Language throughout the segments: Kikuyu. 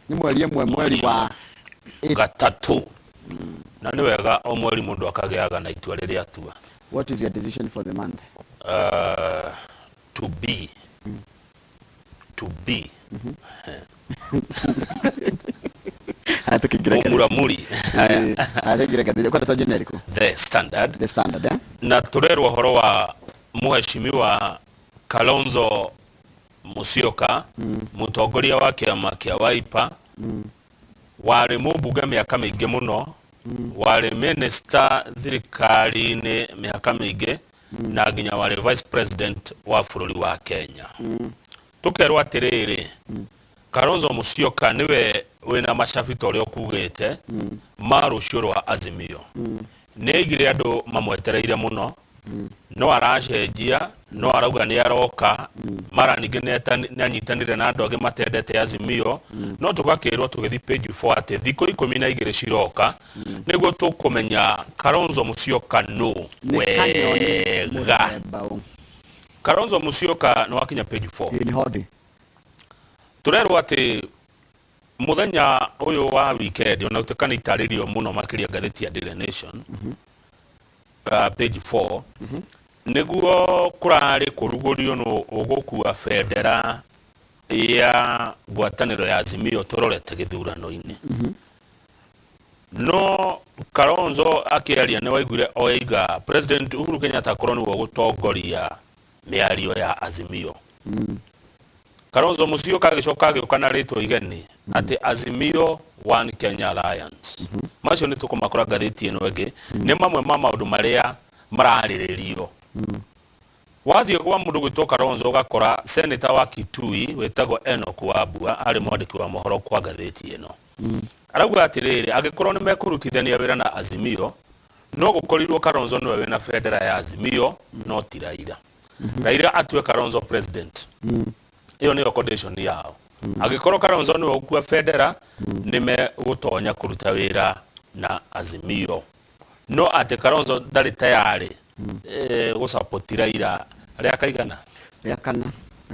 Nĩ mweri ĩmwe, mweri wa gatatũ. Na nĩ wega o mweri mũndũ akagĩaga na itua rĩrĩa atua. What is your decision for the month? To be to be Haya, tukĩingĩra Mũmuramuri. Haya, tũingĩre ngathĩti. Ũkwenda twanjie na ĩrĩkũ? The Standard. The Standard, eh? Na tũrerwo ũhoro wa Mheshimiwa Kalonzo Musyoka, mũtongoria wa kĩama kĩa Wiper, warĩ mũmbunge mĩaka mĩingĩ mũno, warĩ minister thirikari-inĩ mĩaka mĩingĩ, na nginya warĩ vice president wa bũrũri wa Kenya. Tũkerwo atĩrĩrĩ, Kalonzo Musyoka nĩwe wĩna macabi ta ũrĩa ũkugĩte ma rũciũ rwa Azimio. Nĩ aigire andũ mamwetereire mũno, no aracenjia, no arauga nĩ aroka, mara ningĩ nĩ anyitanĩire na andũ angĩ matendete Azimio, no tũgakĩrwo tũgĩthiĩ page 4 atĩ thikũ 12 ciroka nĩguo tũkũmenya Kalonzo Musyoka nũ Nĩ kanyoni wega. Mũthemba ũ. Kalonzo Musyoka nĩ wakinya page 4. Ĩĩ, nĩ hodi. Tũrerwo atĩ mũthenya ũyũ wa weekend, ona gũtuĩka nĩ itarĩrio mũno makĩria ngathĩti ya Daily Nation, page 4, nĩguo kũrarĩ kũrugũrio nũ ũgũkua bendera ya ngwatanĩro ya Azimio tũrorete gĩthurano-inĩ. No Kalonzo akĩaria nĩ waiguire oiga President Uhuru Kenyatta akorwo nĩwe ũgũtongoria mĩario ya Azimio. Kalonzo Musyoka agĩcoka agĩũka na rĩtwa igeni atĩ Azimio One Kenya Alliance. Macio nĩ tũkũmakora ngathĩti ĩno ĩngĩ, nĩ mamwe ma maũndũ marĩa mararĩrĩrio. Wathiĩ kwa mũndũ gwĩtwo Kalonzo ũgakora senator wa Kitui wĩtagwo Enoch Wambua arĩ mwandĩki wa mohoro kwa ngathĩti ĩno. Arauga atĩrĩrĩ, angĩkorwo nĩ mekũrutithania wĩra na Azimio, no gũkorirwo Kalonzo nĩwe wĩna bendera ya Azimio no ti Raila. Raila atue Kalonzo president. Ĩyo nĩyo condition yao. Angĩkorwo Kalonzo nĩwe ũkua bendera, nĩ megũtonya kũruta wĩra na Azimio. No atĩ Kalonzo ndarĩ tayarĩ gũ support Raila rĩa kaigana. Rĩa kana,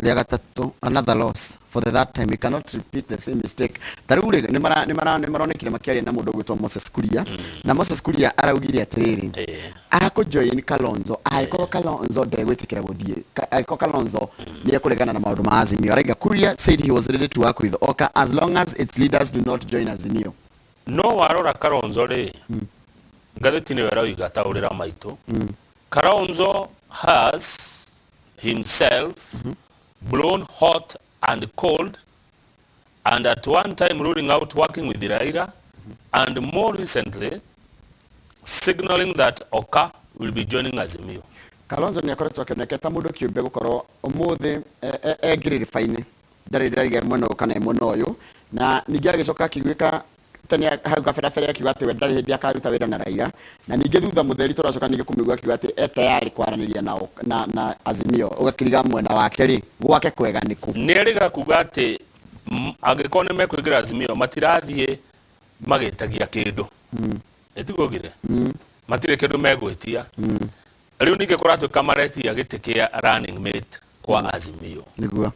rĩa gatatũ, another loss for the third time. We cannot repeat the same mistake. Ta rĩu rĩ, nĩ maronekire makĩaria na mũndũ ũgwĩtwo Moses Kuria, na Moses Kuria araugire atĩrĩrĩ, akũjoin Kalonzo angĩkorwo Kalonzo ndegwĩtĩkĩra gũthiĩ, angĩkorwo Kalonzo nĩ ekũregana na maũndũ ma Azimio. Araiga Kuria said he was ready to work with Oka as long as its leaders do not join Azimio. No warora Kalonzo rĩ, ngathĩti nĩyo ĩroiga taũrĩra maitũ, Kalonzo has himself blown hot and cold and at one time ruling out working with Raila and more recently signaling that Oka will be joining Azimio. Kalonzo nĩ akoretwo akĩoneka ta mũndũ kĩũmbe gũkorwo ũmũthĩ e ngiririba-inĩ, ndarĩ ndĩraiga mwena ũyũ kana mwena ũyũ, na ningĩ agĩcoka akĩiguĩka tene hau kabere akiuga atĩ we ndarĩ hĩndĩ akaruta wĩra na Raila, na ningĩ thutha mũtheri tũracoka ningĩ kũmũigua akiuga atĩ e tayari kwaranĩria na Azimio. Ũgakĩriga mwena wake rĩ, gwake kwega nĩ kũ? Nĩ erĩga kuga atĩ angĩkorwo nĩ mekũingĩra Azimio matirathiĩ magĩtagia kĩndũ. Ĩtiguo ugire? Matirĩ kĩndũ megwĩtia. Rĩu ningĩ kũratuĩka maretia gĩtĩ kĩa running mate kwa Azimio. Nĩguo.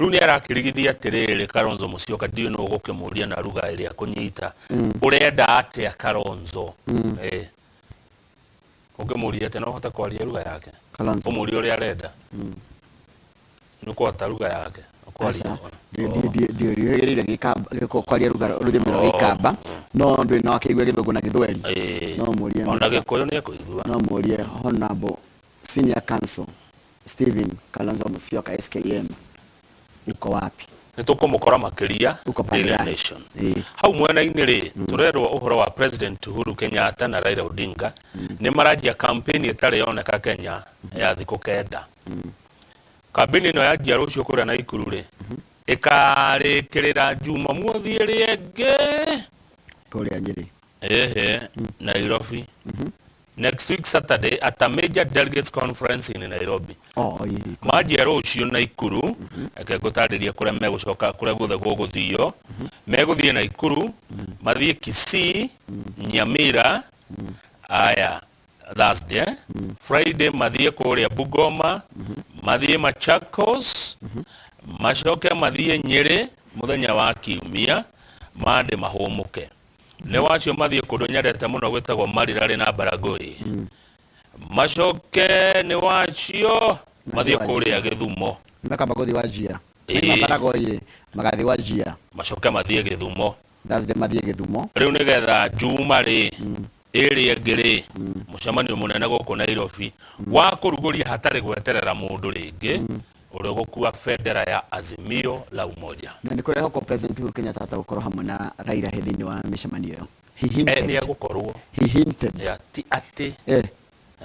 Rĩu nĩ arakĩrigithia atĩrĩrĩ, Kalonzo Musyoka, ndiũĩ nũ ũgũkĩmũria na ruga ĩrĩa kũnyita. Ũrenda atĩa Kalonzo? Ũngĩmũria atĩa, no ũhote kwaria ruga yake? Kalonzo. Ũmũrie ũrĩa arenda. Nĩ ũkũhota ruga yake? Ũkwaria. Aca, ndiũhĩgĩrĩire kwaria ruga rũthiomi rwa Gĩkamba, no ndwĩ no akĩigua Gĩthũngũ na Gĩthweri. No mũrie Ona Gĩkũyũ nĩ ekũigua. No mũrie Honorable Senior Counsel Stephen Kalonzo Musyoka SKM, uko wapi? Nĩ tũkũmũkora makĩria Uko pande Daily gani? Nation. Hau mwena-inĩ rĩ, tũrerwo ũhoro wa President Uhuru Kenyatta na Raila Odinga nĩ maranjia campaign ĩtarĩ yoneka Kenya ya thikũ 9. Campaign ĩno yanjia rũciũ kũrĩa Naikuru rĩ, ĩkarĩkĩrĩra Jumamothi ĩrĩa ĩngĩ kũrĩa Nyĩrĩ. Ehe, Nairobi. Next week Saturday at a major delegates conference in Nairobi. Oh, ĩĩ. Manjia rũciũ Naikuru, reke ngũtarĩrie kũrĩa megũcoka, kũrĩa guothe gũgũthio. Megũthiĩ Naikuru, mathiĩ Kisii, Nyamira, aya Thursday, Friday mathiĩ kũrĩa Bungoma, mathiĩ Machakos, macoke mathiĩ Nyĩrĩ. Mũthenya wa Kiumia Monday mahũmũke. Nĩ wacio mathiĩ kũndũ nyendete mũno gwĩtagwo Marirarĩ na Baragoi. Macoke nĩ wacio mathiĩ kũrĩa Gĩthumo. Makamba gũthiĩ Wajir. Maima Baragoi rĩ, magathiĩ Wajir. Macoke mathiĩ Gĩthumo. Thursday mathiĩ Gĩthumo. Rĩu nĩgetha Juma rĩ, ĩrĩa ĩngĩ rĩ, mũcemanio mũnene gũkũ Nairobi wa kũrugũria hatarĩ gweterera mũndũ rĩngĩ ũrĩa ũgũkua bendera ya Azimio la Umoja. Na nĩ kũrehokwo President Uhuru Kenyatta atagũkorwo hamwe na Raila thĩinĩ wa mĩcemanio ĩyo. He Eh, hinted. nĩ egũkorwo. He hinted. Ya, ti atĩ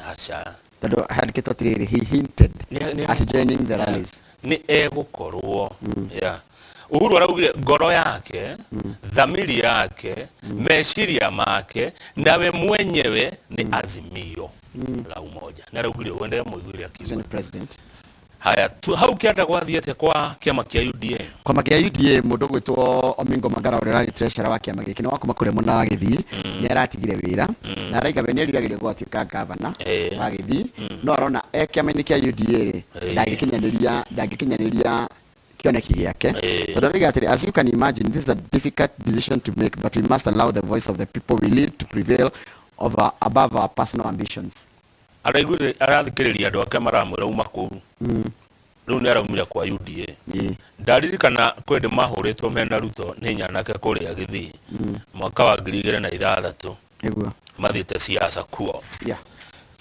aca. Tondũ handĩkĩtwo atĩrĩrĩ, he hinted at joining the rallies. Nĩ egũkorwo. Yeah. Uhuru araugire ngoro yake, thamiri yake, meciria make nawe mwenyewe nĩ Azimio la Umoja. Nĩ araugire ũguo, ndĩramũiguire akiuga. Ũcio nĩ president. Haya, hau kĩanda gwathiĩ atĩa kwa kĩama kĩa UDA? Kĩama kĩa UDA, mũndũ ũgwĩtwo Omingo Magara ũrĩa ũrarĩ treasurer wa kĩama gĩkĩ nĩ wa kuma kũrĩa mwena wa Gĩthii, nĩ aratigire wĩra na araiga we nĩ eriragĩria gũgatuĩka gavana wa Gĩthii, no arona e kĩama-inĩ kĩa UDA rĩ, ndangĩkinyanĩria kĩoneki gĩake, tondũ araiga atĩrĩ, "As you can imagine, this is a difficult decision to make, but we must allow the voice of the people we lead to prevail over above our personal ambitions." Araiguire arathikĩrĩria andũ ake maramwĩra uma kũu. Rĩu nĩ araumire kwa UDA. Ndaririkana kwĩ ndĩ mahũrĩtwo mena Ruto nĩ nyanake kũrĩa Gĩthii mwaka wa 2006. Mathiĩte siasa kuo.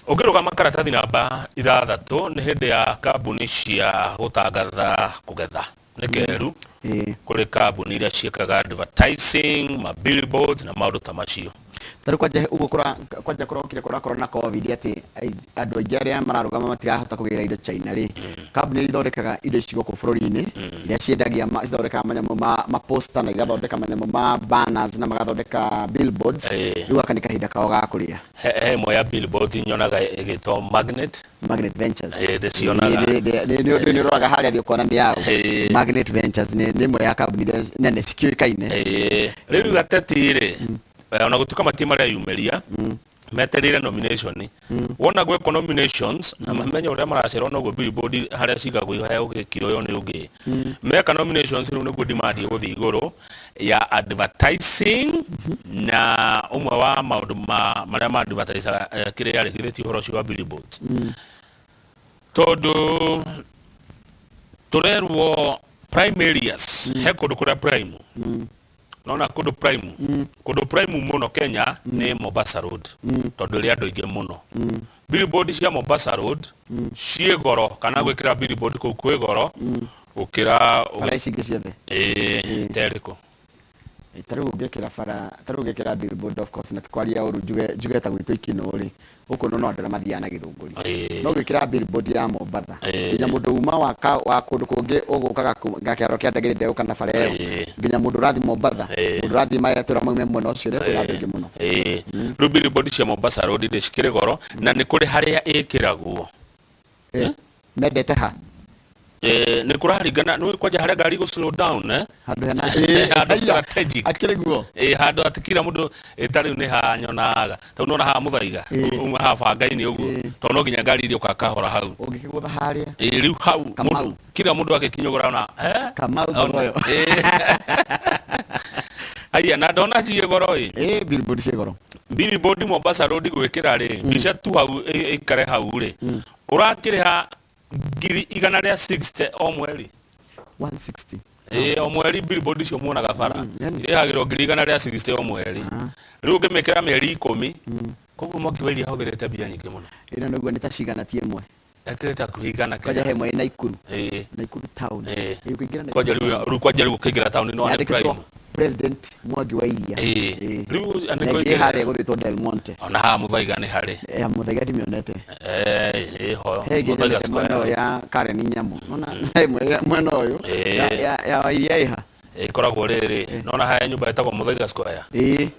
Ũngĩrũgama karatathi namba 6, nĩ hĩndĩ ya kambuni cia gũtangatha kũgetha nĩ keru. Kũrĩ kambuni iria ciĩkaga advertising, ma billboards na maũndũ ta macio. Tarĩu kwanja ũguo kwanja kũrokire kũrakorwo na COVID, atĩ andũ aingĩ arĩa mararũgama matirahota kũgĩra indo China rĩ, kambuni iria ithondekaga indo ici gũkũ bũrũri-inĩ, iria ciendagia cithondekaga manyamũ ma poster na igathondeka manyamũ ma banners na magathondeka billboards, rĩu gaka nĩ kahinda kao ga kũrĩa. He ĩmwe ya billboards nyonaga ĩgĩtwo Magnet. Magnet Ventures. Ndĩcionaga. Nĩ ũroraga harĩa thĩ ũkona nĩ yao. Magnet Ventures nĩ ĩmwe ya kambuni iria nene cikĩũĩkaine. Rĩu ateti rĩ, ona gũtuĩka matirĩ mareyumĩria, metereire nomination. Wona gwĩkwo nominations na mamenye ũrĩa maracerwo noguo billboard harĩa cigagwo iheo gĩkĩoywo nĩ ũngĩ. Meka nominations rĩu nĩguo demand ĩgũthiĩ igũrũ ya advertising, na ũmwe wa maũndũ ma marĩa ma advertisaga kĩrĩa rĩ githĩ ti ũhoro ũcio wa billboards, tondũ tũrerwo prime areas, he kũndũ kũrĩa prime, nona kũndũ prime, kũndũ prime mũno Kenya nĩ Mombasa Road, tondũ ĩrĩ andũ aingĩ mũno. Billboard cia Mombasa Road ciĩ goro, kana gwĩkĩra billboard kũu kwĩ goro gũkĩra bara ici ingĩ ciothe. Ĩĩ, terĩkũ? Ta rĩu ũngĩkĩra bara, ta rĩu ũngĩkĩra billboard, of course na ti kwaria ũru, njuge ta gwitũ Ikinũ rĩ, gũkũ no andũ arĩa mathiaga na Gĩthũngũri, no gwĩkĩra billboard ya Mombatha, nginya mũndũ uma wa kũndũ kũngĩ ũgũkaga ga kĩharo kĩa ndege ndegũka na bara ĩyo, nginya mũndũ ũrathiĩ Mombatha, mũndũ ũrathiĩ matũra maume mwena ũcio rĩ, kwĩna andũ aingĩ mũno. Rĩu billboard cia Mombasa Road rĩ cikĩrĩ goro, na nĩ kũrĩ harĩa ĩkĩragwo. Mendete ha? Nĩ kũraringana nĩ kwanja harĩa ngari gũ slow down. Handũ hena handũ strategic. Akĩrĩ guo. Handũ atĩ kila mũndũ, ta rĩu nĩ hanyonaga tondũ nona haha Mũthaiga, uma haha bangainĩ ũguo, tondũ no nginya ngari iriũka kahora hau. Ũngĩkĩgũtha harĩa Rĩu hau Kamau. Kila mũndũ agĩkinyũgũra ona Kamau Thogooyo. Aya, na ndona ciĩ goro ĩ. Billboard ciĩ goro. Billboard Mombasa Road gwĩkĩra rĩ, mbica tu hau ĩikare hau rĩ, ũrakĩrĩha 160,000 o mweri. 160? Ĩĩ, o mweri. Billboard icio muonaga bara Yani. irĩhagĩrwo 160,000 o mweri. Rĩu ũngĩmĩkĩra mĩeri 10, koguo Mwangi wa Iria ahũthĩrĩte mbia nyingĩ mũno. Ĩno nĩguo nĩ ta cigana ti ĩmwe? Ekĩrĩte hakuhĩ 100 Kwanja kenya. he ĩmwe ĩ Naikuru. Naikuru town. Ĩ, ũkĩingĩra Naikuru Kwanja rĩu kwanja rĩu ũkĩingĩra taũni no nĩ yandĩkĩtwo prime. President Mwangi wa Iria. Rĩu Na ĩngĩ harĩa gũthĩtwo Del Monte. Ona haha Mũthaiga nĩ harĩ. Mũthaiga ndimĩonete. Ĩho He ĩngĩ Mũthaiga nyonete mwena Square. ũyũ ya Karen Nyamu. Nona ĩmwe mwena ũyũ ya wa Iria ĩha. Ĩkoragwo rĩrĩ, nona haya nyũmba ĩtagwo Mũthaiga Square. Ĩĩ.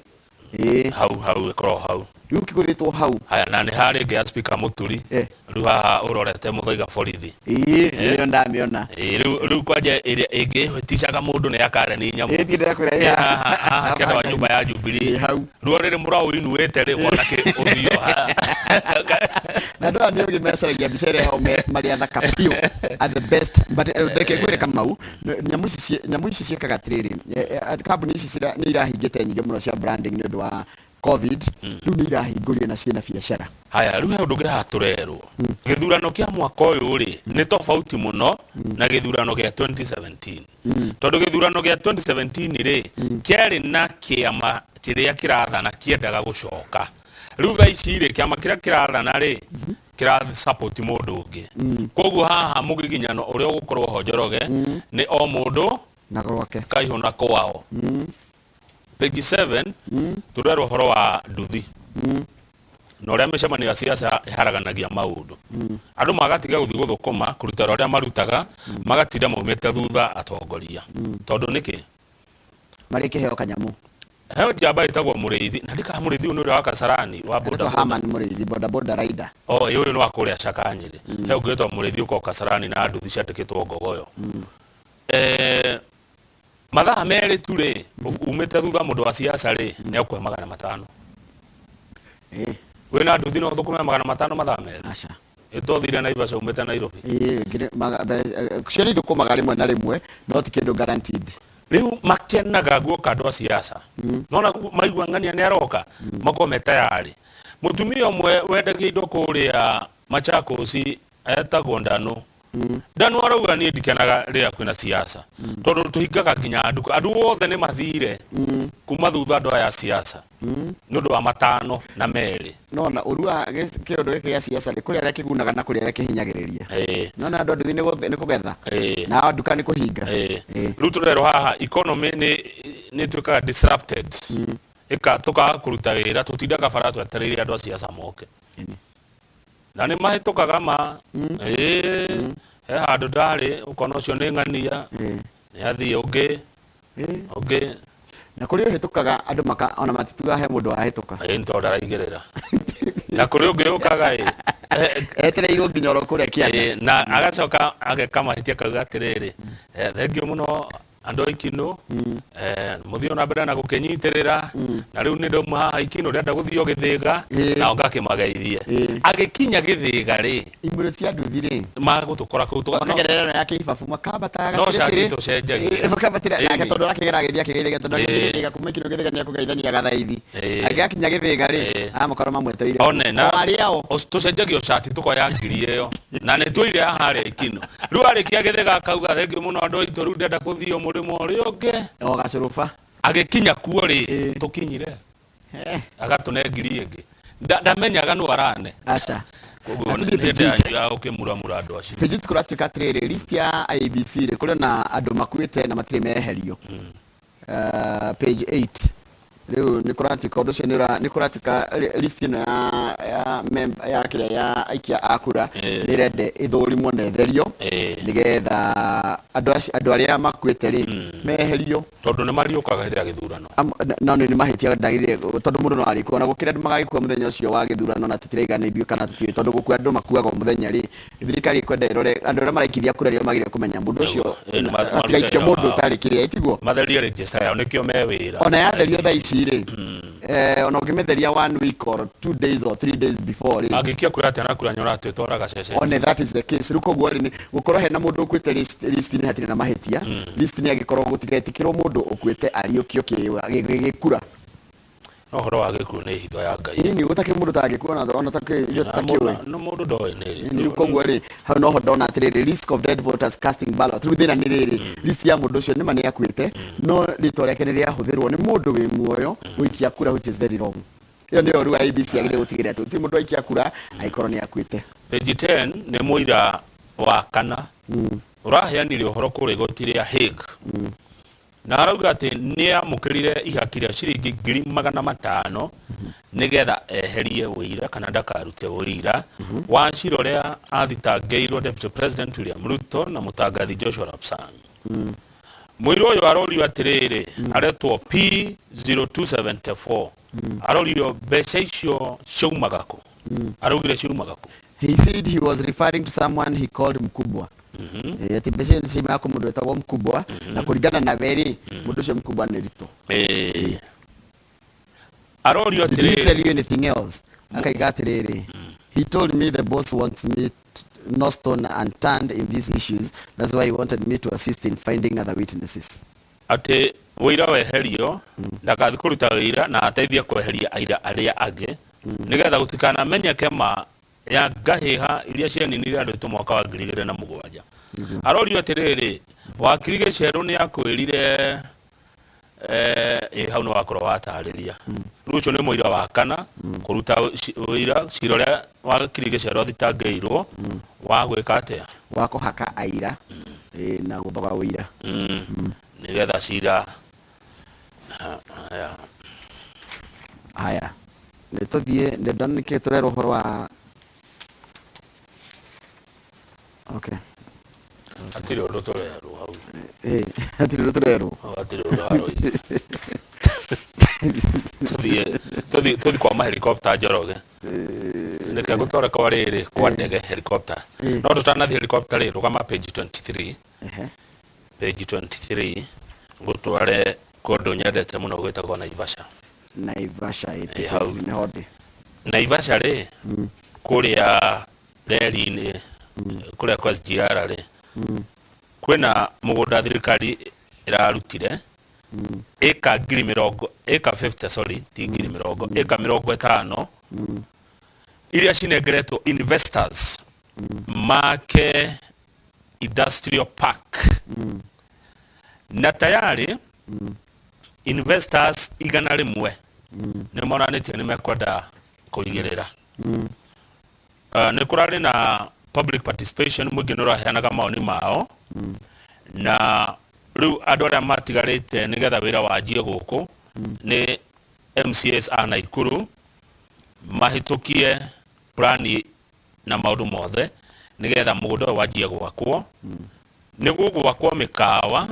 Hau ĩkoragwo hau. Rĩu kĩgũthĩtwo hau. Haya, na nĩ harĩ ĩngĩ ya Speaker Mũturi. Rĩu haha ũrorete Mũthaiga borithi. Ĩĩ, ĩyo ndamĩona. Ĩĩ, rĩu kwanja ĩrĩa ĩngĩhĩticaga mũndũ nĩ ya Karen Nyamu. Ĩĩ, ndĩrakwĩra ĩ haha haha kĩanda wa nyũmba ya Jubilee. Ĩ hau. Rĩu rĩrĩ mũraũinuĩte rĩ wona kĩ ũthiũ haha. Na andũ aya nĩ ũgĩ mecaragia mbica ĩrĩa yao marĩ athaka biũ at the best, but reke ngwĩre Kamau, nyamũ ici ciĩkaga atĩrĩrĩ, kambuni ici nĩ irahingĩte nyingĩ mũno cia branding nĩ ũndũ wa COVID. Rĩu nĩ irahingũrire na ciĩna biacara. Haya, rĩu he ũndũ ũngĩ haha tũrerwo. Gĩthurano kĩa mwaka ũyũ rĩ nĩ tofauti mũno na gĩthurano gĩa 2017, tondũ gĩthurano gĩa 2017 rĩ kĩarĩ na kĩama kĩrĩa kĩrathana kĩendaga gũcoka. Rĩu thaa ici rĩ, kĩama kĩrĩa kĩrathana rĩ kĩra support mũndũ ũngĩ. Koguo haha mũgiginyano ũrĩa ũgũkorwo ho, Njoroge, nĩ o mũndũ na gwake kaihũ na kwao. Page 7 tũrerwo ũhoro wa nduthi na ũrĩa mĩcemanio ya siasa ĩharaganagia maũndũ. Andũ magatiga gũthiĩ gũthũkũma, kũruta wĩra ũrĩa marutaga, magatinda maumĩte thutha atongoria. Tondũ nĩkĩ? Marĩ kĩheo kanyamũ. He njamba ĩtagwo Mũrĩithi, na ndikaga Mũrĩithi ũyũ nĩ ũrĩa wa Kasarani wa Etwo boda. Haman Mũrĩithi, boda boda rider. O ĩ, ũyũ nĩ wa kũrĩa Cakanyĩrĩ. He ũngĩ wĩtagwo Mũrĩithi ũkoragwo Kasarani na nduthi ciandĩkĩtwo Ngogoyo. Mathaa 2 tu rĩ umĩte thutha mũndũ wa siasa rĩ, nĩ akũhe 500. Wĩna nduthi no ũthũkũme 500 mathaa 2? Aca. Ĩtothire Naivasha umĩte Nairobi. Ĩĩ, ciana ithũkũmaga rĩmwe na rĩmwe, no ti kĩndũ guaranteed. Rĩu makenaga guoka andũ a siasa, nona maigua ng'ania nĩ aroka, makorwo me tayari. Mũtumia ũmwe wendagia indo kũrĩa Machakos etagwo Ndanu. Ndanu arauga, niĩ ndikenaga rĩrĩa kwĩna siasa, tondũ tũhingaga nginya nduka, andũ othe nĩ mathire kuma thutha andũ aya a siasa nĩ ũndũ wa 5 na 2. Nona ũru wa kĩũndũ gĩkĩ gĩa siasa rĩ, kũrĩ arĩa kĩgunaga na kũrĩ arĩa kĩhinyagĩrĩria. Nona andũ a nduthi nĩ kũgetha na nduka nĩ kũhinga. Rĩu tũrerwo haha economy nĩ ĩtuĩkaga disrupted, ĩka tũkaga kũruta wĩra, tũtindaga bara twetereire andũ a siasa moke. Na nĩ mahĩtũkaga ma. Ĩĩ, he handũ ndarĩ ũkona ũcio nĩ ng'ania, nĩ athiĩ ũngĩ ũngĩ. Na kũrĩ ũhĩtũkaga andũ maka ona matituga he mũndũ wahĩtũka. Ĩĩ, nĩ tondũ ndaraigĩrĩra. Na kũrĩ ũngĩ ũkaga ĩ Etereirwo nginya oro kũrĩa kĩanda. Ĩĩ, na agacoka ageka mahĩtia, akauga atĩrĩrĩ, "Thengiũ mũno andũ a Ikinũ, mũthiĩ ona mbere na gũkĩnyitĩrĩra, na rĩu nĩ ndauma haha Ikinũ, ndĩrenda gũthiĩ o Gĩthĩga." Nao ngakĩmageithie. Agĩkinya Gĩthĩga rĩ, Imũrĩ cia nduthi rĩ magũtũkora kũu makagerera ĩno ya kĩibabu makambataga No cati tũcenjagia. Makambatĩra nake tondũ arakĩgera agĩthiĩ akĩgeithĩka, tondũ agĩthiĩ Gĩthĩga, kuma Ikinũ Gĩthĩga nĩ akũgeithania gathaithi. Agĩgakinya Gĩthĩga rĩ, amũkora mamwetereire one na o arĩa o Tũcenjagio cati, tũkoya ngiri ĩyo na nĩ tũire haha harĩa Ikinũ. Rĩu arĩkia Gĩthĩga akauga, "Thengiũ mũno andũ aitũ, rĩu ndĩrenda gũthiĩ o mũrĩmo ũrĩa ũngĩ." O gacũrũba. Agĩkinya kuo rĩ, tũkinyire agatũne ngiri ĩngĩ. Ndamenyaga nũ arane. Aca. Koguo Na nĩ tũthiĩ hĩndĩ page yanyu ya gũkĩmuramura andũ acio. Page kũratuĩka atĩrĩrĩ, list ya IEBC rĩ, kũrĩ na andũ makuĩte na matirĩ meherio. Page 8 rĩu nĩ kũratuĩka ũndũ ũcio nĩ kũratuĩka list ĩno ya kĩrĩa ya aikia a kura nĩ ĩrenda ĩthũrimwo na ĩtherio nĩgetha andũ arĩa makuĩte rĩ meherio. Tondũ nĩ mariũkaga hĩndĩ ya gĩthurano. No nĩ mahĩtia ndagĩrĩire, tondũ mũndũ no arĩkua ona gũkĩra andũ magagĩkua mũthenya ũcio wa gĩthurano, na tũtiraigana ithuĩ kana tũtiũĩ, tondũ gũkua andũ makuaga o mũthenya rĩ, thirikari ĩkwenda ĩrore andũ arĩa maraikithia kura rĩo magĩrĩire kũmenya mũndũ ũcio Nĩguo. Marute atigaikie wĩra mũndũ wao. ũtarĩ kĩrĩa ĩtiguo. Matherie register yao, nĩkĩo me wĩra. Ona yatherio thaa ici rĩ, ona ũngĩmĩtheria one week or 2 days or 3 days before rĩ, Angĩkia kura atĩa na kura nyora twĩtwaraga ceceni? One that is the case. Rĩu koguo rĩ, gũkorwo hena mũndũ ũkuĩte list-inĩ hatirĩ na mahĩtia. List-inĩ angĩkorwo gũtigetĩkĩrwo mũndũ ũkuĩte ariũkio gĩkura. No ũhoro wa gĩkuũ nĩ hitho ya Ngai. Ĩni, gũtakĩrĩ mũndũ ũtangĩkua, ona takĩ ithuĩ Na tũtakĩũĩ. No mũndũ ndoĩ nĩ rĩ. Rĩu koguo rĩ, hau noho ndona atĩrĩrĩ, risk of dead voters casting ballot. Rĩu thĩna nĩ rĩrĩ, list ya mũndũ ũcio nĩma nĩ akuĩte, no rĩtwa rĩake nĩ rĩahũthĩrwo nĩ mũndũ wĩ muoyo gũikia kura, which is very wrong. Ĩyo nĩyo rĩu IEBC yagĩrĩire gũtigĩrĩra atĩ gũtirĩ mũndũ waikia kura angĩkorwo nĩ akuĩte. Page 10 nĩ mũira wa kana ũraheanire ũhoro kũrĩa igoti rĩa Hague, na arauga atĩ nĩ amũkĩrire ihaki rĩa ciringi 500,000 nĩgetha eherie ũira kana ndakarute ũira wa cira ũrĩa athitangĩirwo Deputy President William Ruto na mũtangathi Joshua Lapsang. Mũira ũyũ arorio atĩrĩrĩ, aretwo P0274. Arorio mbeca icio ciaumaga kũ? Araugire ciaumaga kũ? He said he was referring to someone he called Mkubwa. Ati mbeca icio nĩciumaga kwĩ mũndũ wetagwo Mkubwa, na kũringana na we rĩ, mũndũ ũcio Mkubwa nĩ Ruto. Arorio Did he tell atĩrĩrĩ, you anything else? Akaiga atĩrĩrĩ, he told me the boss wants me to, no stone unturned in these issues. That's why he wanted me to assist in finding other witnesses. Atĩ wĩira weherio ndakathi kũruta wĩira na ateithie kweheria aira arĩa angĩ nĩgetha gũtikanamenyeke ma ya ngahĩha iria cianinire andũ aitũ mwaka wa 2007. Arorio atĩrĩrĩ, wakiri Gĩcerũ nĩ akwĩrire ĩ hau nĩ wakorwo watarĩria. Rĩu ũcio nĩ mũira wa kana kũruta ũira cira ũrĩa wakiri Gĩcerũ athitangĩirwo wa gwĩka atĩa? Wa kũhaka aira na gũthoga ũira. Nĩgetha cira haya. Haya, nĩ tũthiĩ, nĩ ndona nĩkĩ tũrerwo ũhoro wa, okay. Hatirĩ ũndũ tũrerwo hau. Hatirĩ ũndũ tũrerwo. Hatirĩ ũndũ haroiga. Tũthiĩ tũthiĩ tũthiĩ kwa mahelikopta Njoroge. Reke ngũtware kwa rĩrĩ kwa ndege helicopter. No tũtanathiĩ helicopter rĩ, rũgama page 23. Page 23 ngũtware kũndũ nyendete mũno gwĩtagwo Naivasha. Naivasha ĩ Ĩ, hau. Nĩho ndĩ. Naivasha rĩ, kũrĩa reri-inĩ kũrĩa kwa SGR rĩ, kwĩna mũgũnda thirikari ĩrarutire ĩka 20,000, ĩka 50, sorry, ti 20,000, ĩka 50 iria cinengeretwo investors make industrial park, na tayari investors 100 nĩ monanĩtie nĩ mekwenda kũigĩrĩra. Nĩ kũrarĩ na public participation, mũingĩ nĩ ũraheanaga mawoni mao, na rĩu andũ arĩa matigarĩte nĩgetha wĩra wanjie gũkũ nĩ MCAs a Naikuru mahĩtũkie plani na maũndũ mothe nĩgetha mũgũnda ũyũ wanjie gwakwo. Nĩ gũgwakwo mĩkawa,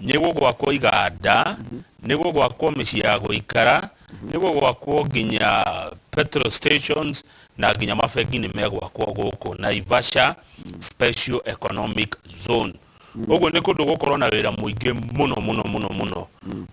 nĩ gũgwakwo iganda, nĩ gũgwakwo mĩciĩ ya gũikara, nĩ gũgwakwo nginya petrol stations na nginya mabengi nĩ megwakwo gũkũ Naivasha Special Economic Zone. Ũguo nĩ kũndũ gũkorwo na wĩra mũingĩ mũno mũno mũno mũno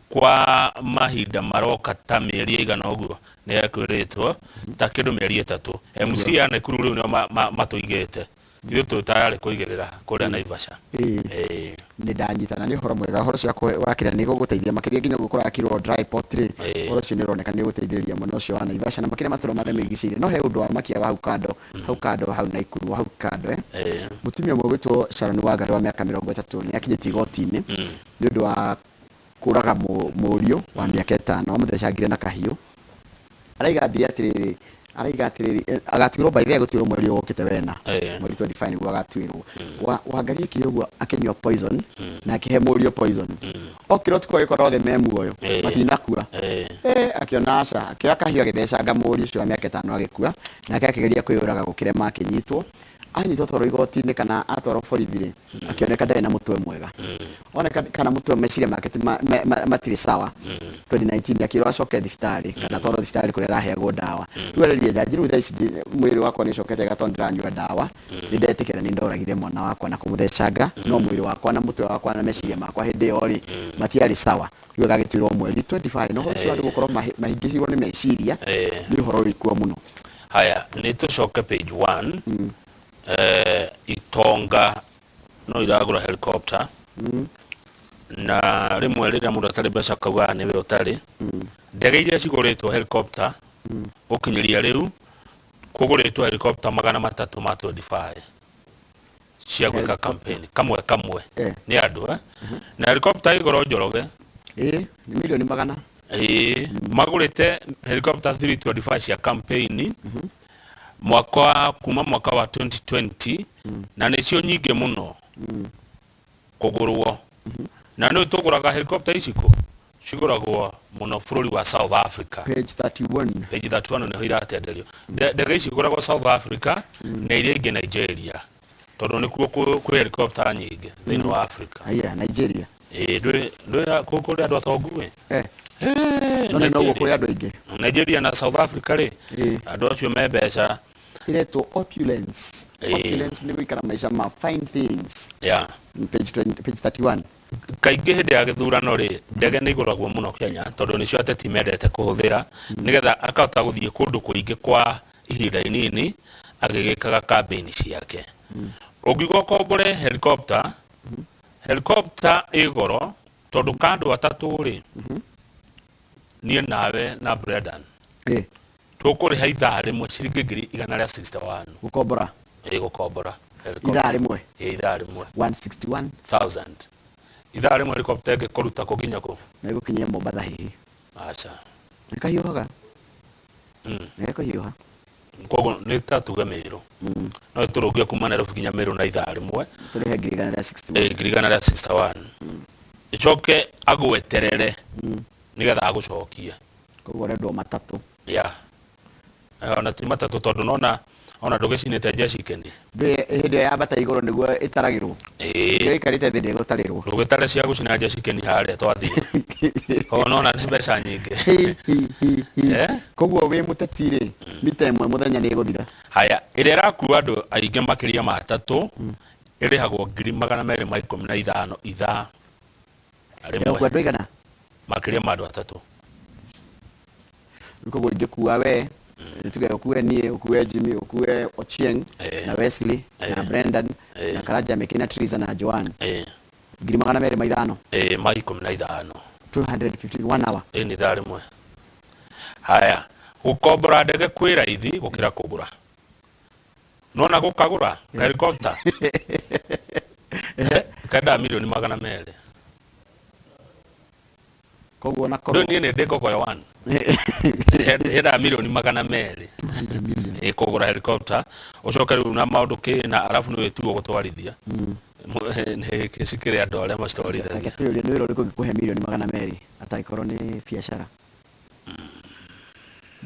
kwa mahinda maroka, ta mĩeri ĩigana ũguo nĩ ekwĩrĩtwo ta kĩndũ mĩeri 3. MC ya Nakuru rĩu nĩo matũigĩte ithuĩ twĩ tayarĩ kũigĩrĩra kũrĩa Naivasha. Nĩ ndanyita na nĩ ũhoro mwega, ũhoro ũcio wa kĩrĩa nĩ gũgũteithia makĩria nginya ũguo kũrakirwo dry port rĩ, ũhoro ũcio nĩ ũroneka nĩ ũgũteithĩrĩria mwena ũcio wa Naivasha na makĩria matũra marĩa merigicĩirie. No he ũndũ wa makia wa hau kando, hau kando, hau Naikuru, hau kando. Mũtumia ũmwe ũgwĩtwo Sharon Wangari wa mĩaka 30 nĩ akinyĩtio igoti-inĩ nĩ ũndũ wa kũraga mũriũ wa mĩaka 5, amũthecangire na kahiũ. Araiga atĩrĩrĩ, araiga atĩrĩrĩ, agatuĩrwo by the way, gũtuĩrwo mweri ũyũ ũkĩte wena, mweri 25 nĩguo agatuĩrwo. Wangari ekire ũguo akĩnyua poison na akĩhe mũriũ poison. Okĩra ũtukũ agĩkora othe me muoyo, matinakua. Akĩona aca, akĩoya kahiũ agĩthecanga mũriũ ũcio wa mĩaka 5 agĩkua, nake akĩgeria kwĩyũraga gũkĩrema akĩnyitwo. Anyitwo atwarwo igoti-inĩ kana atwarwo borithi rĩ, akĩoneka ndarĩ na mũtwe mwega, oneka kana mũtwe meciria make matirĩ sawa. 2019 akĩrwo acoke thibitarĩ kana atwarwo thibitarĩ kũrĩa araheagwo ndawa. Rĩu areria njanji, rĩu thaa ici mwĩrĩ wakwa nĩ ũcokete gatondũ ndĩranyua ndawa, nĩ ndetĩkĩra nĩ ndoragire mwana wakwa na kũmũthecanga, no mwĩrĩ wakwa na mũtwe wakwa na meciria makwa hĩndĩ ĩyo rĩ matiarĩ sawa. Rĩu agagĩtuĩrwo mweri 25, na ũhoro ũcio wa andũ gũkorwo mahingĩcirwo nĩ meciria nĩ ũhoro wĩkuo mũno. Haya, nĩ tũcoke page 1. Itonga no iragũra helicopter, na rĩmwe rĩrĩa mũndũ atarĩ mbeca kaugaga nĩwe ũtarĩ. Ndege iria cigũrĩtwo, helicopter, gũkinyĩria rĩu kũgũrĩtwo helicopter 325 cia gwĩka Helicopter. campaign kamwe kamwe nĩ andũ. Na helicopter ĩgoro, Njoroge. Ĩ nĩ milioni magana. Ĩĩ, magũrĩte helicopter 325 cia campaign mwaka wa kuma mwaka wa 2020, na nĩcio nyingĩ mũno kũgũrwo. Na nĩ tũgũraga helicopter ici kũ cigũragwo mũno bũrũri wa South Africa. Page 31. Page 31 nĩho iratenderio. Ndege ici igũragwo South Africa na iria ingĩ Nigeria, tondũ nĩkuo kwĩ helicopter nyingĩ thĩinĩ wa Africa. Aya Nigeria. Ĩĩ, ndũĩ kũrĩ andũ atongu ĩ. No nĩ noguo kũrĩ andũ aingĩ. Nigeria na South Africa rĩ, andũ acio me mbeca. Iretwo opulence. Opulence nĩ gũikara maica ma fine things. Page 20, page 31. Kaingĩ hĩndĩ ya gĩthurano rĩ, ndege nĩ igũragwo mũno Kenya tondũ nĩcio ateti mendete kũhũthĩra nĩgetha akahota gũthiĩ kũndũ kũingĩ kwa ihinda inini agĩgĩkaga campaign ciake. Ũngiuga ũkombore helicopter, helicopter ĩ goro tondũ ka andũ atatũ rĩ, niĩ nawe na Brendan tũkũrĩha ithaa rĩmwe ciringi 161,000. Gũkombora? Ĩ, gũkombora ithaa rĩmwe? Ĩ, ithaa rĩmwe. 161 thousand ithaa rĩmwe. Helicopter ĩngĩkũruta kũ nginya kũ? Na ĩgũkinyia Mombatha hihi? Aca. Nĩkahiũhaga. Nĩkũhiũha. Koguo nĩ ta tuge Mĩrũ, no ĩtũrũngie kuma Nairobi nginya Mĩrũ na ithaa rĩmwe. Tũrĩhe 161,000. Ĩ, 161,000, ĩcoke agweterere nĩgetha agũcokie. Koguo ũrendwo matatũ. Ya, ona ti matatũ tondũ nona ona ndũgĩcinĩte njecikeni. Hĩndĩ ĩyo yambata igũrũ nĩguo ĩtaragĩrwo. Ĩyo ĩikarĩte thĩ ndĩgũtarĩrwo. Ndũgĩtare cia gũcina njecikeni harĩa twathiĩ, koguo nona nĩ mbeca nyingĩ. Koguo wĩ mũteti rĩ, mita ĩmwe mũthenya nĩ ĩgũthira. Haya, ĩrĩa ĩrakua andũ aingĩ makĩria ma atatũ ĩrĩhagwo 215,000 ithaa rĩmwe. Ĩgũkua andũ aigana? Makĩria ma andũ atatũ. Rĩu koguo ingĩkua we, tuge ũkue niĩ, ũkue Jimmy, ũkue Ochieng na Wesley na Brendan na Karanja Meki na Triza na Joan, 205,000. Ĩ, ma 15. 250 one hour. Ĩ, nĩ ithaa rĩmwe. Haya, gũkombora ndege kwĩ raithi gũkĩra kũgũra. Nona gũkagũra helicopter kendaga 200,000,000. Koguo ona korwo Ndũ niĩ nĩ ndĩ ngogoyo one yendaga 200,000,000 ĩ kũgũra helicopter, ũcoke rĩu na maũndũ kĩ na arabu nĩ wĩtuo gũtwarithia. Nĩ cikĩrĩ andũ arĩa macitwarithagia. Reke twĩyũrie, nĩ wĩra ũrĩkũ ũngĩkũhe 200,000,000 atangĩkorwo nĩ biacara?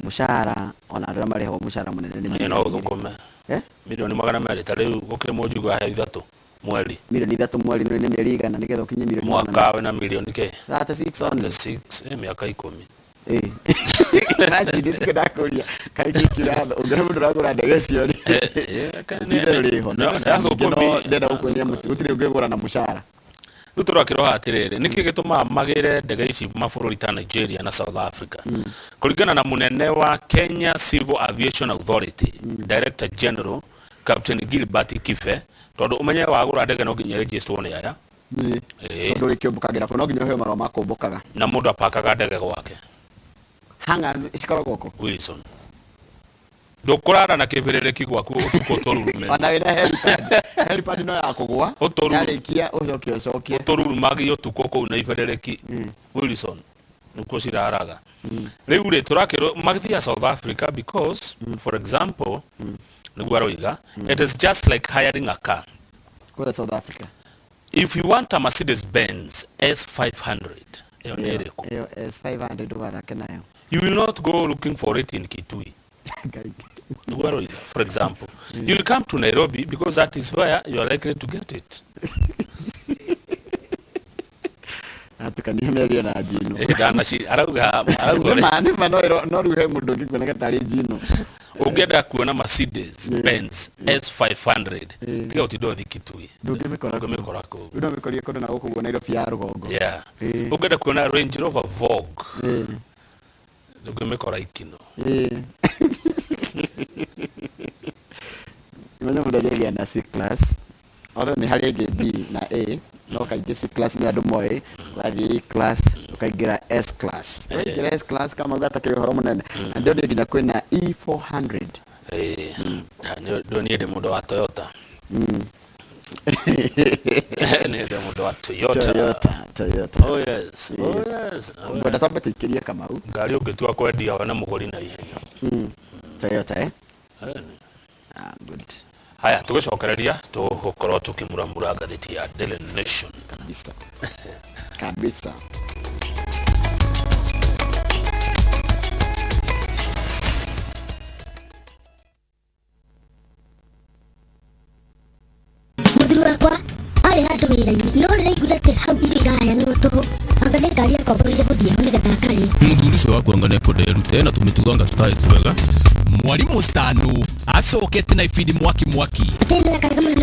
Mũcara ona andũ arĩa marĩhagwo mũcara mũnene nĩ Ĩ, no mirioni igĩrĩ. ũthũkũme. Eh? 200,000,000 ta rĩu gũkĩrĩ mũnjugu aheo 3 mweri. 3 milioni mweri nĩ mĩeri igana nĩgetha ũkinye mirioni Mwaka wĩna milioni kĩ? 36 only. 36, mĩaka 10. Eh. Imagine nĩkĩo ndakũria kaingĩ kĩratho ũngĩona mũndũ ũragũra ndege icio rĩ, itherũ rĩho nĩ mbeca nyingĩ, no ndĩrenda gũkuonia mũciĩ gũtirĩ ũngĩgũra na mũcara. Rĩu tũrakĩrora atĩrĩrĩ, nĩkĩ gĩtũmaga magĩre ndege ici mabũrũri ta Nigeria na South Africa? Kũringana na mũnene wa Kenya Civil Aviation Authority, Director General Captain Gilbert Kibe, tondũ ũmenye wagũra ndege no nginya ĩregisterwo nĩ aya. Tondũ rĩkĩũmbũkagĩra kũ no nginya ũheo marũa ma kũmbũkaga. Na mũndũ apakaga ndege gwake. Hangars cikoragwo kũ? Wilson, ndũkũrara na kĩbĩrĩrĩki gwaku ũtukũ ũtũrurume. Ona wĩna helipad, helipad no ya kũgũa. Yarĩkia ũcoke ũcokie. Ũtũrurumagio ũtukũ kũu na ibĩrĩrĩki Wilson nĩkuo ciraraga. Rĩu rĩ, tũrakĩrwo magĩthiaga South Africa because, for example, nĩguo aroiga, it is just like hiring a car. Kũrĩa South Africa. If you want a Mercedes Benz S500, ĩyo nĩ ĩrĩkũ? Ĩyo S500 ndũgathake nayo. You will not go looking for it in Kitui. Ngai. Nĩguo aroiga, for example, you'll come to Nairobi because that is where you are likely to get it. Atukania mĩario na njino. Ndanaci arauga arauga Nĩma nĩma, no no rĩu he mũndũ ũngĩkuoneka tarĩ njino. Ũngĩenda kuona Mercedes Benz S500, tiga gũtinda ũthiĩ Kitui. Ndũngĩmĩkora. Ndũngĩmĩkora kũu. Rĩu no mĩkorie kũndũ na gũkũ guo Nairobi ya rũgongo. Ũngĩenda kuona Range Rover Vogue, ndũngĩmĩkora Ikino. Menya mũndũ anjagia na C class, although nĩ harĩ ĩngĩ B na A, no kaingĩ C class nĩ andũ moĩ, ũgathiĩ E class, ũkaingĩra S class, ũkaingĩra S class kama ũgatakĩrĩ ũhoro mũnene, na ndĩronire nginya kwĩna E400. Ndũ niĩ ndĩ mũndũ wa Toyota. Niĩ ndĩ mũndũ wa Toyota. Toyota, Toyota. Oh yes, oh yes, oh yes. Ngwenda twambe tũikĩrie Kamau. Ngari ũngĩtua kwendia wone mũgũri na ihenya. Toyota, eh? Nĩ. Ah, good. Haya, tũgĩcokereria tũgũkorwo tũkĩmuramura ngathĩti ya Daily Nation. Kabisa kabisa. Mũthuri wakwa arĩ handũ wĩra-inĩ, no rĩraiguire atĩ hau irio iraheanwo tũhũ, anga nĩ ngari akomborire gũthiĩ ho nĩgetha akarĩe. Mũthuri ũcio. waku anga nekwenda erute na tũmĩtugo anga tũtarĩ twega. Mwalimu Stanu acokete na ibindi mwaki mwaki. Tena kaga mũno.